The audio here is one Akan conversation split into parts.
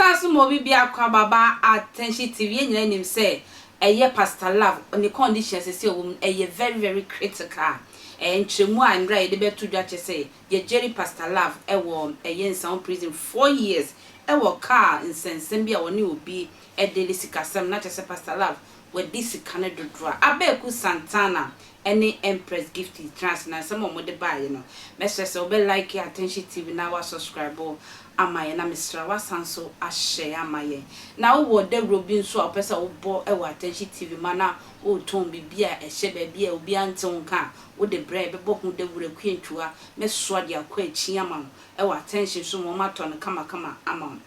Yɛsan so ma obi biako aba ba Attention TV. Yɛn nyinaa nim sɛ ɛyɛ Pastor Love ne condition a seesei ɔwɔ mu no ɛyɛ very very critical. Ɛɛ nkyerɛmu a mmerɛ a yɛde bɛto dwa kyerɛ sɛ yɛgyeri Pastor Love ɛwɔ ɛyɛ Nsawam prison 4 years ɛwɔ car nsɛnsɛm bi a wɔne obi ɛde ne sikasɛm na kyerɛ sɛ Pastor Love wɔde sika no dodoɔ a Abeiku Santana ɛne Empress Gifty Trans na nsɛm a wɔde baeɛ no. Mɛsrɛ sɛ wobɛ like Attention TV na wasubscribe ama yɛn, na mesrɛ wasan so ahyɛ ama yɛn. Na wowɔ dawuro bi nso a wopɛ sɛ wobɔ ɛwɔ Attention TV ma na wotɔn biribi a ɛhyɛ baabi a obiara nte wo nka a, wode brɛ bɛbɔ ho dawuro akuantua mɛsoa de akɔ akyi ama wo ɛwɔ Attention so ma wɔmatɔ no kamakama ama wo.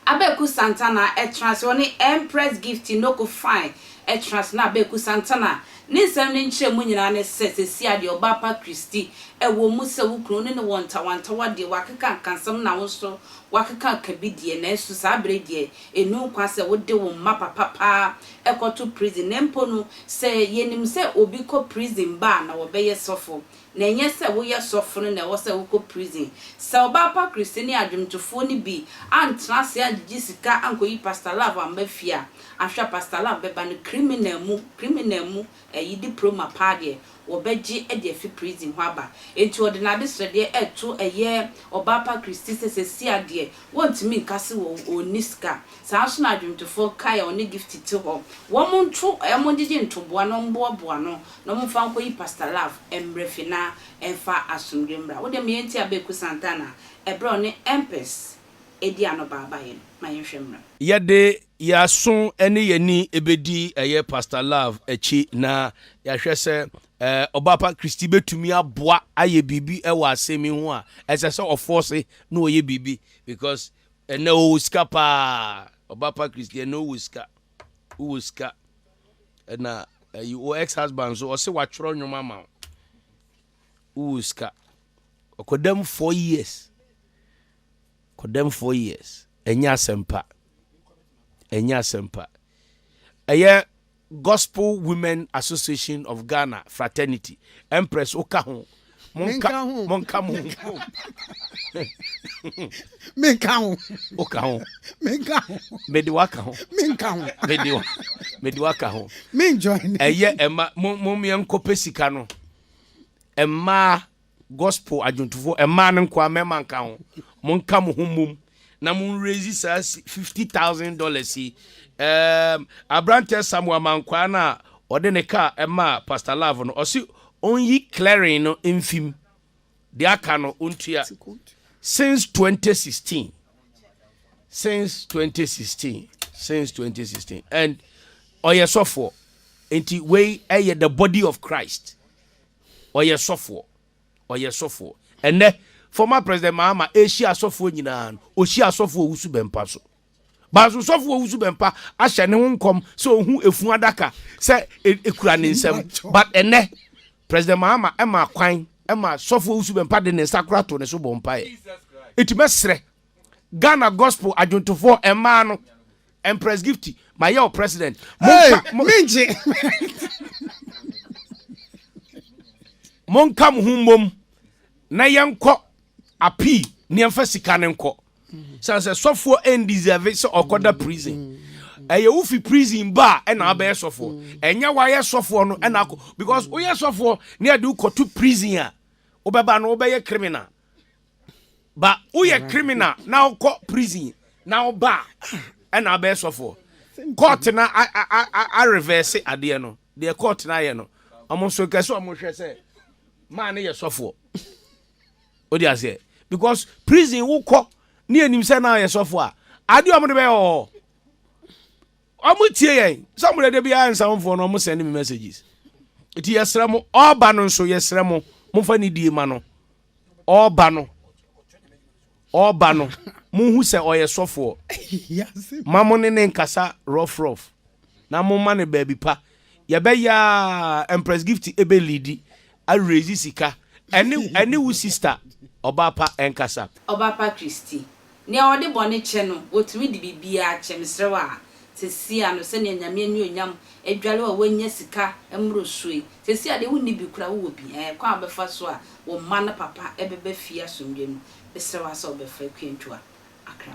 Abeiku Santana ɛtena ase, ɔne Empress Gift Noko Fine ɛtena ase. Na Abeiku Santana ne nsɛm ne nkyerɛ mu nyinaa ne sɛ sɛsi adeɛ ɔbaa pa Christy ɛwɔ mu sɛ wo kunu ne ne wɔ ntawantawa deɛ, wakeka nkansɛm na wo nso wakeka ka bi deɛ, nanso saa bere deɛ ɛnu nkwa sɛ wode wo mma papa paa ɛkɔto prison. Na mpo no sɛ yɛnim sɛ obi kɔ prison ba a na wɔbɛyɛ sɔfo, na ɛnyɛ sɛ woyɛ sɔfo no na ɛwɔ sɛ wokɔ prison. Sɛ ɔbaa pa Kristi ne adwomtofoɔ no bi antena ase angyegye sika ankɔyi Pastor Love amba fie a, ahwɛ Pastor Love bɛba no criminal mu, criminal mu ɛyi diploma paa deɛ wɔbɛgye de afi prison hɔ aba. Enti ɔde n'adesrɛdeɛ ɛto ɛyɛ ɔbaa pa Kristi sɛ sɛsi adeɛ wɔntumi nka se wɔ ɔnni sika. Saa nso na adwomtofoɔ kae a ɔne Gift te hɔ, wɔn nto wɔn gyegye ntoboa na wɔn boaboa no na wɔn mfa nkɔyi Pastor Love mmerɛ fi na ɛmfa asomdwe mmra. Wode mmea nti Abeiku Santana ɛberɛ a ɔne Empress edi ano baabaeɛ no, ma yɛnhwɛ mmra. Yɛde yɛaso ne yɛni ɛbɛdi ɛyɛ Pastor Love akyi na yɛahwɛ sɛ ɔbaapa Kristi bɛtumi aboa ayɛ biribi ɛwɔ asɛm yi ho a ɛsɛ sɛ ɔfɔɔse na ɔyɛ biribi, because ɛnɛ ɔwɔ sika paa. Ɔbaapa Kristi, ɛnɛ ɔwɔ sika, wowɔ sika. Ɛna ɛyi wo ex husband so ɔse watwerɛ nnwom ama wo. Wowɔ sika, ɔkɔdam 4 years, kɔdam 4 years, ɛnyɛ asɛmpa, ɛnyɛ asɛmpa. Ɛyɛ Gospel Women Association of Ghana fraternity, Empress, woka ho. Menka ho. Monka mo ho. Menka ho. Woka ho. Menka ho. Mede waka ho. Menka ho. Mede waka ho. Men join. Ɛyɛ ɛma mo yɛnkɔpɛ sika no. Ɛmaa gospel adwontofoɔ, ɛmaa no nkoa, mɛma nka ho. Monka mo ho mmom na monraise saa $50,000 yi. Aberanteɛ Samuel Mankwaa no a ɔde ne kaa ɛmaa Pastor Love no, ɔse ɔnyi clearing no mfim, deɛ aka no ɔntua since 2016, since 2016, since 2016. And ɔyɛ sɔfoɔ, nti wei ɛyɛ the body of Christ. Ɔyɛ sɔfoɔ, ɔyɛ sɔfoɔ. Ɛnɛ former President Mahama ehyia asɔfoɔ nyinaa no, ohyia asɔfoɔ Owusu Bɛmpa so baaso. Sɔfoɔ Owusu Bɛmpa ahyɛ ne ho nkɔm sɛ ohun efun adaka sɛ ekura ne nsam, but ɛnɛ President Mahama ɛma kwan ɛma sɔfoɔ Owusu Bɛmpa de ne nsa kora to ne so bɔ mpaeɛ. Eti mɛsrɛ Ghana gospel adwontofoɔ mmaa no, Empress Gifty, ma yɛ o president. Monka mengye. Monka mo ho mmom na yɛnkɔ apii ne yɛmfa sika ne nkɔ sane sɛ sɔfoɔ ɛndeserve sɛ ɔkɔda prison. Ɛyɛ wofi prison ba a ɛna abɛyɛ sɔfoɔ, ɛnyɛ wayɛ sɔfoɔ no ɛna akɔ, because woyɛ sɔfoɔ ne yɛde wokɔto prison a, wobɛba no wobɛyɛ criminal. Ba woyɛ criminal na wokɔ prison na woba a ɛna abɛyɛ sɔfoɔ, court na a reverse adeɛ no. Deɛ court na ayɛ no, ɔmo nso kɛsɛ ɔmo hwɛ sɛ maa ne yɛ sɔfoɔ o de aseɛ, because prison wokɔ ne anim sɛ na yɛ sɔfoɔ a, adeɛ ɔmo de bɛyɛ wɔ hɔ. Ɔmo tie yɛn sɛ ɔmo dede biara nsamfoɔ no, ɔmo send me messages. Nti yɛsrɛ mo, ɔɔba no nso yɛsrɛ mo, momfa ne die ma no. Ɔɔba no, ɔɔba no, monhu sɛ ɔyɛ sɔfoɔ. Ma mo ne ne nkasa rough rough na momma no baabi pa. Yɛbɛyɛ a Empress Gift ɛbɛlead araise sika. Ɛne wo sister ɔbaa pa ɛnkasa. Ɔbaa pa Kristi, nea ɔde bɔne kyɛ no, wɔtumi de biribiara kyɛ. Mesrɛ wo a sɛsi a no, sɛnea Nyame ani onyam adwale a woanya sika mmoro yi, sɛsi a deɛ wonni bi kora, wowɔ bi. Ɛɛ kwan a wobɛfa so a wo mma no papa ɛbɛba fie asomdwe no, mesrɛ wo a sɛ wobɛfa Akwantua Akra.